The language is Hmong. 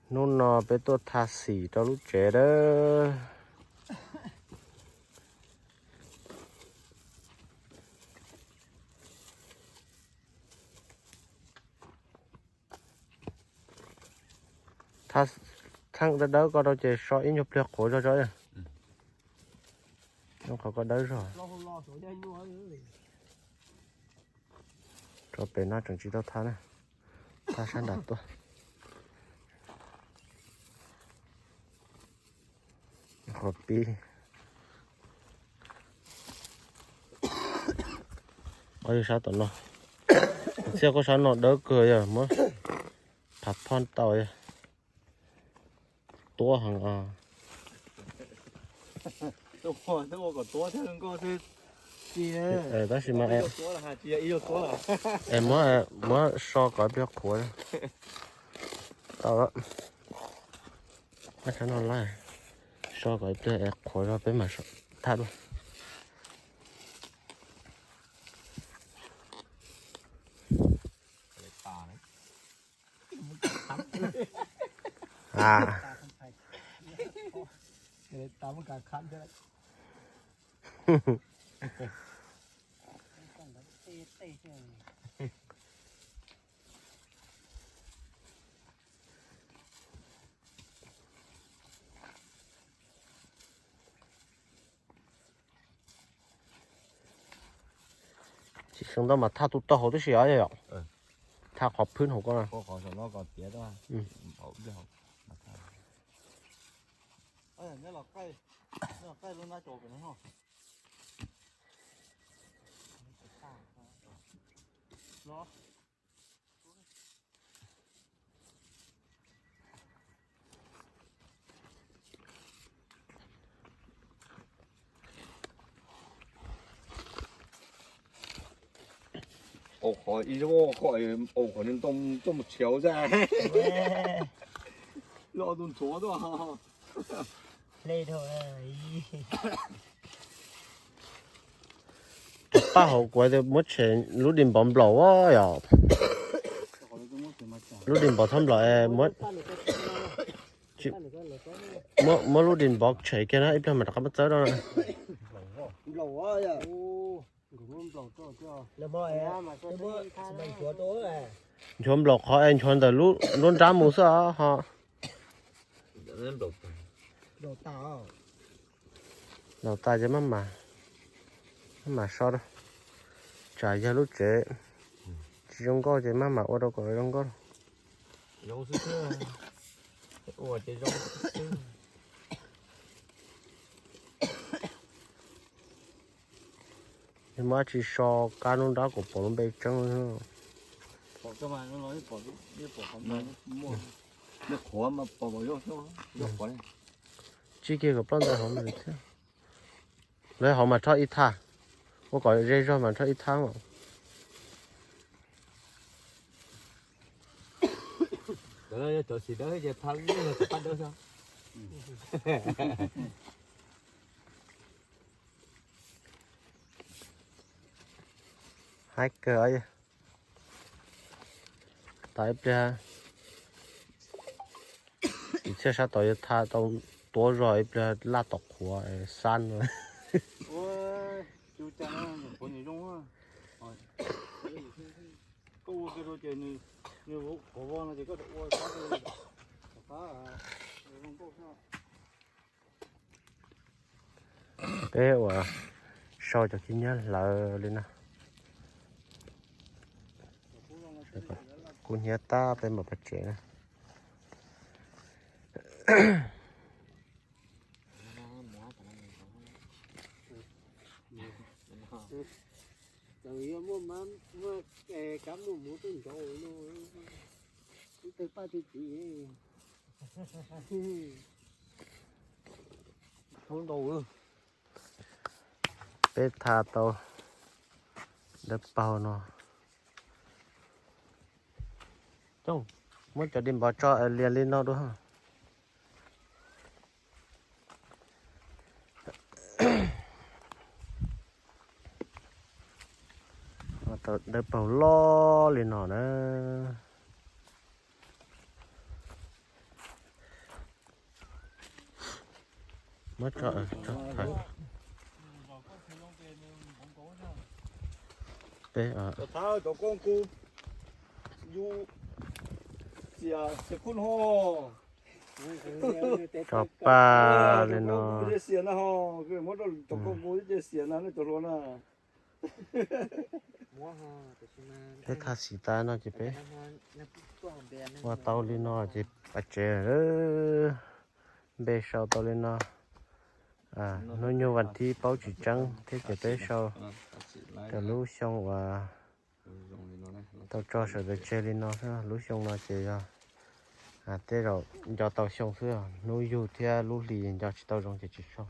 Hnub no peb tuaj tha xim rau lub tsev dawb. Tha, txheej dawb dawb ko rau ces so ib nyuag pliag qhuav zog tso. Qhov ko dawb zog. Rau pem no tseem tsis tau tha na. Tha sab nram tuaj. Qhov pib. Qhov sab tom no. Txhiaj koj sab no dawb kawg yog muab phav phoj tau yog. Tuab heev os. Tab sis mas es muab, muab so kom ib pliag qhuav. Tau lawm. Sab no lawm, so kom ib pliag es qhuav zog peb mam thaj dua. Tsis xyoo ntau mas thaj tus taub hau tib si os yom. Thaj qhov phwb hauv ko na. Au qhov ib, au qhov ntoo tuaj mus tshiav xwb. Los tus ntxhuav tuaj. Tus paj hauv kuv tias muab tshem lub di npov nplaum yom. Lub di npov txhob nplaum es muab, muab lub di npov tshem kiag na ib pliag mam rov qab muab txawb rau na. Nchuav nplaum qhov es nchuav ntawm lub nruab nrab mus xwb os ho. Nplaum tas ces maj mam, maj mam so rau. Tsam yog lub tsev tsis zoo nkauj ces maj mam ua rau kom zoo nkauj. Yog muab dab tsi so kab nruab nrab kom pom lub npe tseeb. Tsib kiag kom ploj ntawm hauv no thiab. Lawv hauv mas rho ib thaj, ua kom ze zog mas rho ib thaj mas. Haib kawg. Tau ib pliag, ib txhiab sab tod yuav tha tau tuab zog ib pliag laj tom qhuav xab no. Peb ua sau cov khib nyiab hlawv li no. Kub hnyiab tab peb mam pov tsev na. Txawm yog muaj, muaj kab muaj muv tuaj nrov no, twb tawg paj tawg txiv. Peb tha tau dawb paug no. Muab cov di npov tso lias li no dua. Tau dawb paug loj li no na. Muab tso, tso thaiv. Peb, Cov thab cov koj kuj yus xiam xiam kub ho. Tso paj li no. Xiam na ho, muab rau cov koj kuj xiam na cov hluas na. Peb thaj xim tas no ces peb ua tau li no ces pas tsev. Npe sau tau li no. Hnub nyoog vas thib paub tsis tseeb thiab ces peb sau rau lub xyoo uas tau tso sawv daws tseg li no. Lub xyoo no ces yog tej zaum nco tau xyoo xwb, hnub yug thiab lub hli nco tsis tau zoo ces tsis sau.